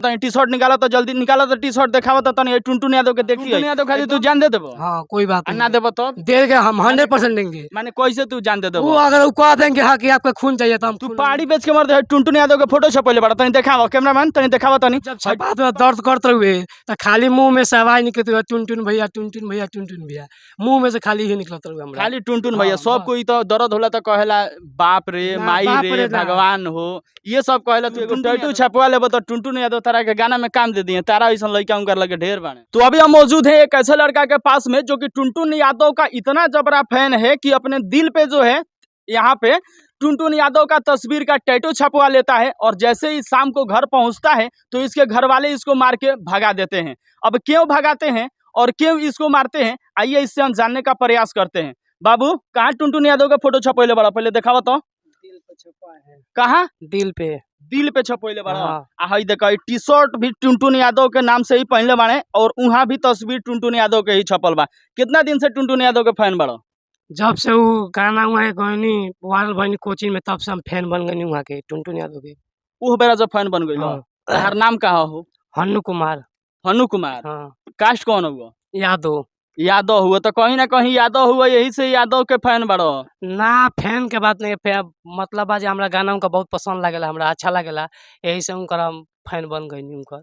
तनी T shirt निकाला तो जल्दी निकाला तो टी शर्ट देखावा तो तनी टुनटुन यादव के देखी। टुनटुन यादव खाली तू जान दे देबो? हाँ, कोई बात आ ना नहीं। देबो तब? दे के हम 100% देंगे। माने कैसे तू जान दे देबो? वो अगर वो कह देंगे हाँ कि आपका खून चाहिए तो हम तू खून। पाड़ी बेच के मर दे। टुनटुन यादव के फोटो छपैले बड़ा, तनी देखावा कैमरामैन, तनी देखावा तनी। जब छपा तो दर्द करते हुए तो खाली मुंह में से आवाज निकलते हुए टुनटुन भैया, टुनटुन भैया, टुनटुन भैया, मुंह में से खाली ही निकलते हुए हमरा। खाली टुनटुन भैया। हाँ, सब बस। कोई तो दर्द होला तो कहेला बाप रे, ना, माई बाप रे, रे ना। भगवान हो, ये सब कहेला। तू एगो टुनटुन टैटू यादव। यादव। छपवा लेबो तो टुनटुन यादव तारा के गाना में काम दे दिए। तारा ऐसा लड़का उनकर लगे ढेर बाने। तो अभी हम मौजूद है एक ऐसे लड़का के पास में जो कि टुनटुन यादव का इतना जबरा फैन है कि अपने दिल पे जो है यहाँ पे टुनटुन यादव का तस्वीर का टैटू छपवा लेता है और जैसे ही शाम को घर पहुंचता है तो इसके घर वाले इसको मार के भगा देते हैं। अब क्यों भगाते हैं और क्यों इसको मारते हैं, आइए इससे हम जानने का प्रयास करते हैं। बाबू, कहाँ टुनटुन यादव का फोटो छपैले बड़ा? पहले देखावा तो। दिल पे छपा है। कहाँ? दिल पे। दिल पे छपैले बड़ा? हाँ। आ हई देखा, टी शर्ट भी टुनटुन यादव के नाम से ही पहनले बाड़े और वहाँ भी तस्वीर टुनटुन यादव के ही छपल बा। कितना दिन से टुनटुन यादव के फैन बड़ो? जब से वो गाना हुआ है गनी वायरल भइनी कोचिंग में, तब से हम फैन बन गनी वहाँ के टुनटुन यादव के। उह बेरा जब फैन बन गई। हाँ। तहार नाम का हो? हन्नू कुमार। हनु कुमार? हाँ। कास्ट कौन हुआ? यादव। यादव हुआ तो कहीं ना कहीं यादव हुआ, यही से यादव के फैन बड़ो? ना, फैन के बात नहीं, फैन मतलब बा जे हमरा गाना उनका बहुत पसंद लागेला, हमरा अच्छा लागेला, यही से उनकर हम फैन बन गईनी उनकर।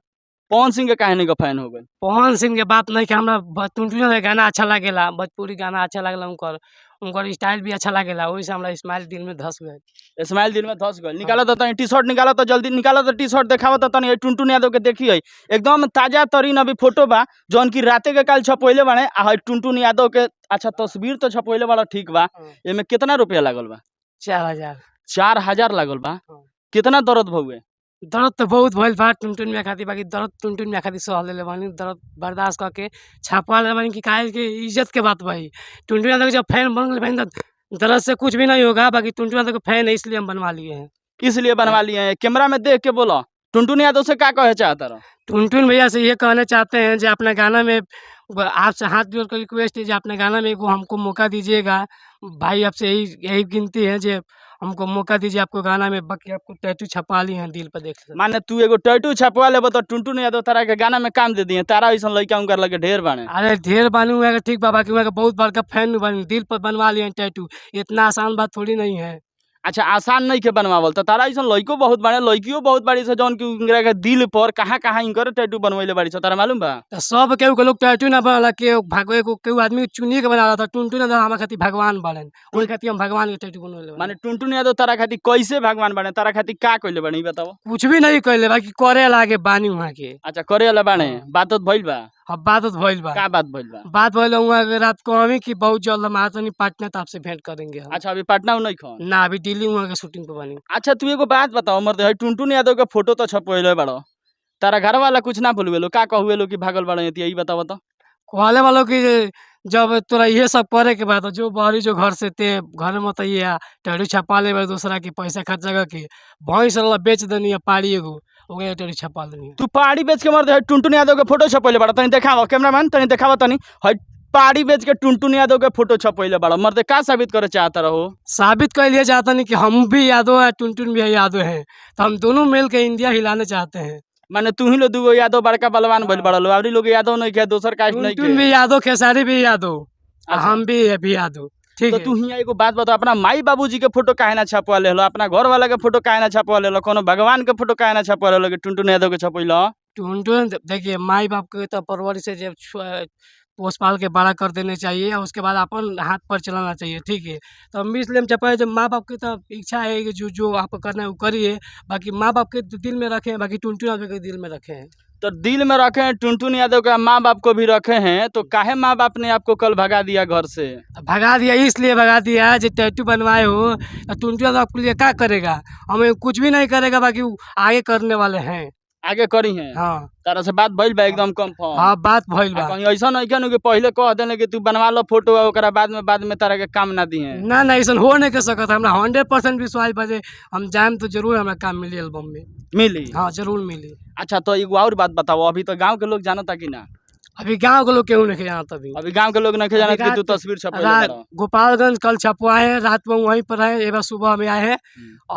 पवन सिंह के काहे के फैन हो गए? पवन सिंह के बात नहीं कि हमरा टुनटुन यादव के गाना अच्छा लागेला, भोजपुरी गाना अच्छा लागेला उनकर, उनकर स्टाइल भी अच्छा लागेला, वही से हमरा स्माइल दिल में धस गए। स्माइल दिल में धस गइल। निकाला तो तनी टी शर्ट निकाला तो जल्दी निकाला तो टी शर्ट देखावा तो तनी टुनटुन यादव के देखी है। एकदम ताजा तरीन अभी फोटो बा जौन की राते के काल छपैले बाड़े। आ हई टुनटुन यादव के अच्छा तस्वीर तो छपैले बाड़ा, ठीक बा। हाँ। एमे कितना रुपया लागल बा? 4000। 4000 लागल बा? हाँ। कितना दर्द भउए? दर्द तो बहुत भइल बा टुनटुन मियाँ खातिर, बाकी दर्द टुनटुन मियाँ खातिर सह लेले बानी, दर्द बर्दाश्त करके छपवा लेले बानी कि काहे कि इज्जत के बात भाई। टुनटुन यादव के जब फैन बन गए बानी तो दर्द से कुछ भी नहीं होगा, बाकी टुनटुन यादव के फैन है इसलिए हम बनवा लिए हैं। इसलिए बनवा लिए हैं। कैमरा में देख के बोलो, टुनटुन यादव से का कहे चाहता रहो? टुनटुन भैया से ये कहना चाहते हैं जो अपना गाना में आपसे हाथ जोड़ कर रिक्वेस्ट है जो अपने गाना में एगो हमको मौका दीजिएगा भाई, आपसे यही यही गिनती है जो हमको मौका दीजिए आपको गाना में, बाकी आपको टैटू छपा लिए हैं दिल पर देख सकते। माने तू एगो टैटू छपवा लेबो तो टुनटुन यादव तारा के गाना में काम दे दिए। तारा ऐसा लड़का उनकर लगे ढेर बाने। अरे ढेर बानी हुआ के ठीक बा, बाकी हुआ के बहुत बड़का फैन बानी, दिल पर बनवा लिए हैं टैटू, इतना आसान बात थोड़ी नहीं है। अच्छा, आसान नहीं के बनवावल तो तारा ऐसा लड़को बहुत बाड़े, लड़कियों बहुत बाड़ी से जौन की उनकरा के दिल पर कहाँ कहाँ इनकर टैटू बनवैले बाड़ी से, तारा मालूम बा? तो सब केहू के लोग टैटू ना बनला, के भागवे को केहू आदमी के चुनिए के बना था। टुनटुन यादव हमारे खातिर भगवान बाड़न, ओही खातिर हम भगवान के टैटू बनवले बानी। माने टुनटुन यादव तारा खातिर कैसे भगवान बाड़े? तारा खातिर का कइले बाड़े, ई बताओ। कुछ भी नहीं कइले, बाकी करे लागे बानी वहाँ के। अच्छा, करे वाला बाड़े? हाँ। बात तो भइल बा? अब बात तो भइल बा। का बात भइल बा? बात भइल वहाँ के रात को हमी कि बहुत जल्द हम आतनी पटना तो आपसे भेंट करेंगे हम। अच्छा, अभी पटना नहीं खन? ना, अभी दिल्ली वहाँ के शूटिंग पे बानी। अच्छा, तू एगो बात बताओ मर्द, है टुनटुन यादव के फोटो तो छपवैले बाड़ो, तारा घर वाला कुछ ना बोलुए? का कहुए लो कि भागल बाड़े यही बताओ तो। कहले वालों की जे जब तोरा ये सब करे के बाद जो बाहरी जो घर से ते घर में तो ये टैटू छपा ले दूसरा के पैसा खर्चा करके भैंस वाला बेच देनी है पाड़ी एगो ओकरे टैटू छपा देनी है। तू पहाड़ी बेच के मर्द है टुनटुन यादव के फोटो छपैले बाड़ा, तनी देखावा कैमरामैन, तनी देखावा तनी। है पहाड़ी बेच के टुनटुन यादव के फोटो छपैले बाड़ा मर्द, का साबित करे चाहता रहो? साबित कर लिया चाहता नहीं कि हम भी यादव हैं, टुनटुन भी यादव हैं, तो हम दोनों मिल के इंडिया हिलाने चाहते हैं। माने तू ही लो दूगो यादव बड़का बलवान भइल बाड़ा लो, अबरी लोग यादव नहीं के, दोसर कास्ट नहीं टुनटुन के। भी यादव, खेसारी भी यादव, आ अच्छा। हम भी भी यादव, ठीक तो है। तू हियां एगो बात बताओ, अपना माई बाबूजी के फोटो काहे ना छपवा लेलो, अपना घर वाला के फोटो काहे ना छपवा लेलो, कोनो भगवान के फोटो काहे ना छपवा लेलो कि टुनटुन यादव के छपैलो? टुनटुन देखिए, माई बाप के तो परवरिश से जब पोस पाल के बड़ा कर देने चाहिए और उसके बाद अपन हाथ पर चलाना चाहिए, ठीक है। तो हम भी इसलिए हम चपाए जब माँ बाप की तो इच्छा है कि जो जो आपको करना है वो करिए, बाकी माँ बाप के दिल में रखें, बाकी टुनटुन यादव के दिल में रखे हैं। तो दिल में रखे हैं टुनटुन यादव के, माँ बाप को भी रखे हैं, तो काहे माँ बाप ने आपको कल भगा दिया घर से? तो भगा दिया इसलिए भगा दिया जो टैटू बनवाए हो तो टुनटुन यादव आपके लिए क्या करेगा? हमें कुछ भी नहीं करेगा, बाकी वो आगे करने वाले हैं। आगे करी हैं? हाँ। तारा से बात भइल बा एकदम कंफर्म? हाँ, बात भइल बा। कहीं ऐसा नहीं क्या कि पहले कह देने कि तू बनवा लो फोटो आ ओकरा बाद में तारा के काम ना दी है? ना ना, ऐसा हो नहीं के सकत, हमरा 100% विश्वास बा जे हम जाएम तो जरूर हमरा काम मिली एल्बम में। मिली? हाँ, जरूर मिली। अच्छा, तो एगो और बात बताओ, अभी तो गांव के लोग जानता कि ना? अभी गांव के लोग केहू नहीं जानत अभी। अभी गांव के लोग नहीं जानत कि तू रात- तस्वीर छपैले रात बाड़ा? गोपालगंज कल छपवाए हैं, रात में वहीं पर है, एक बार सुबह में आए हैं।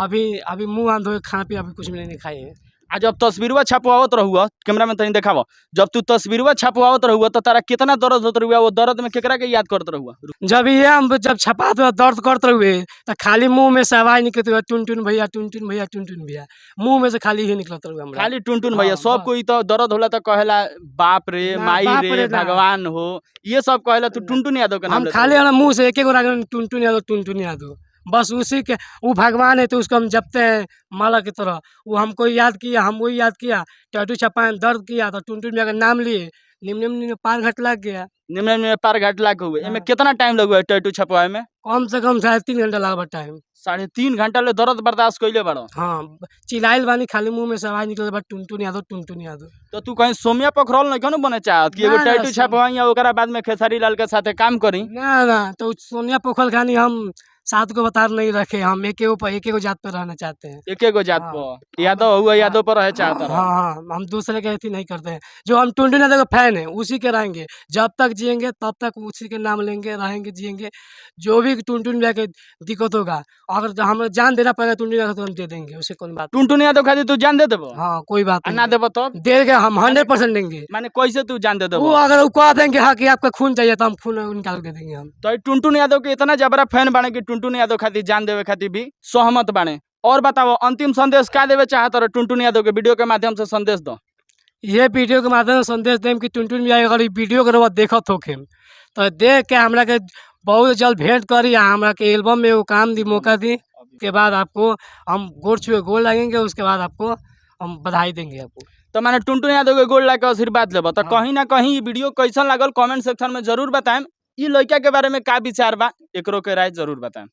अभी अभी मुँह आंध धोए खाना पीना अभी कुछ भी नहीं खाए हैं। आ जब तस्वीरवा छपवावत रहुआ, कैमरा में तनी देखाव, जब तू तस्वीरवा छपवावत रहुआ तो तारा कितना दर्द होत रहुआ, वो दर्द में केकरा के याद करत रहुआ? जब ये हम जब छपात हुआ दर्द करते हुए तो खाली मुंह में से आवाज निकलते हुए टुन टुन भैया, टुन टुन भैया, टुन टुन भैया, मुंह में से खाली ही निकलते हुए हमरा। खाली टुनटुन भैया। हाँ, सब बस। कोई तो दर्द होला तो कहेला बाप रे, ना, माई बाप रे, रे ना। भगवान हो, ये सब कहेला, तू ना। टुनटुन यादव के नाम हम लेत खाली रहुआ। हमारा मुंह से एक एक राग, टुन टुन यादव, टुन टुन यादव, बस उसी के। वो भगवान है तो उसको हम जपते हैं माला की तरह। वो हमको याद किया, हम वही याद किया, टैटू छपाए, दर्द किया तो टुन टुन भैया का नाम लिए, निम्न निम्न पार घाट लग गया। निम्न निम्न पार घाट लाख हुए। एमे हाँ। कितना टाइम लगुआ है टैटू छपवाए में? कम से कम 3.5 घंटा लगा टाइम। 3.5 घंटा ले दर्द बर्दाश्त कइले बाड़ो? हाँ, चिल्लाइल बानी, खाली मुंह में से आवाज निकलल बा टुन टुन यादव, टुन टुन यादव। तो तू कहीं सोमिया पखरौल नहीं क्यों बने चाहत कि एगो ना, ना, टैटू छपवाई या ओकरा बाद में खेसारी लाल के साथे काम करी? ना ना, तो सोनिया पोखल खानी हम सात को बता नहीं रखे, हम एक ऊपर एक जात पर रहना चाहते हैं। एके गो जात हाँ। पर, यादव हुआ, यादव पर रहे चाहत रहो। हाँ, हम दूसरे के अथी नहीं करते हैं। जो हम टुनटुन यादव के फैन है उसी के रहेंगे, जब तक जिएंगे तब तक उसी के नाम लेंगे, रहेंगे, जिएंगे। जो भी टुनटुन भैया के दिक्कत होगा, अगर हमें जान देना पड़ेगा टुनटुन भैया को तो हम दे देंगे, उसे कोई बात। टुनटुन यादव खातिर तू जान दे देबो? हाँ, कोई बात आ ना नहीं। देबो तब? देंगे हम, 100% देंगे। माने कैसे तू जान दे वो देबो? अगर वो कह देंगे हाँ कि आपका खून चाहिए तो हम खून निकाल के देंगे हम। तो टुनटुन यादव के इतना जबरा फैन बाने कि टुनटुन यादव खातिर जान देवे खातिर भी सहमत बाने। और बताओ, अंतिम संदेश का देवे चाहत रहो टुनटुन यादव के? वीडियो के माध्यम से संदेश दो। ये वीडियो के माध्यम से संदेश देम कि टुनटुन भैया अगर ई वीडियो के रउआ देखत होखे तो देख के हमरा के बहुत जल्द भेंट करी आ हमरा के एल्बम में एगो काम दी, मौका दी। के बाद आपको हम गोड़ छुए गोड़ लगेंगे, उसके बाद आपको हम बधाई देंगे आपको। तो माने टुनटुन यादव के गोड़ लाके आशीर्वाद लेब तो? हाँ। कहीं ना कहीं ई वीडियो कैसन लागल, कमेंट सेक्शन में जरूर बताएम। ई लड़का के बारे में का विचार बा, एकरो के राय जरूर बताएम।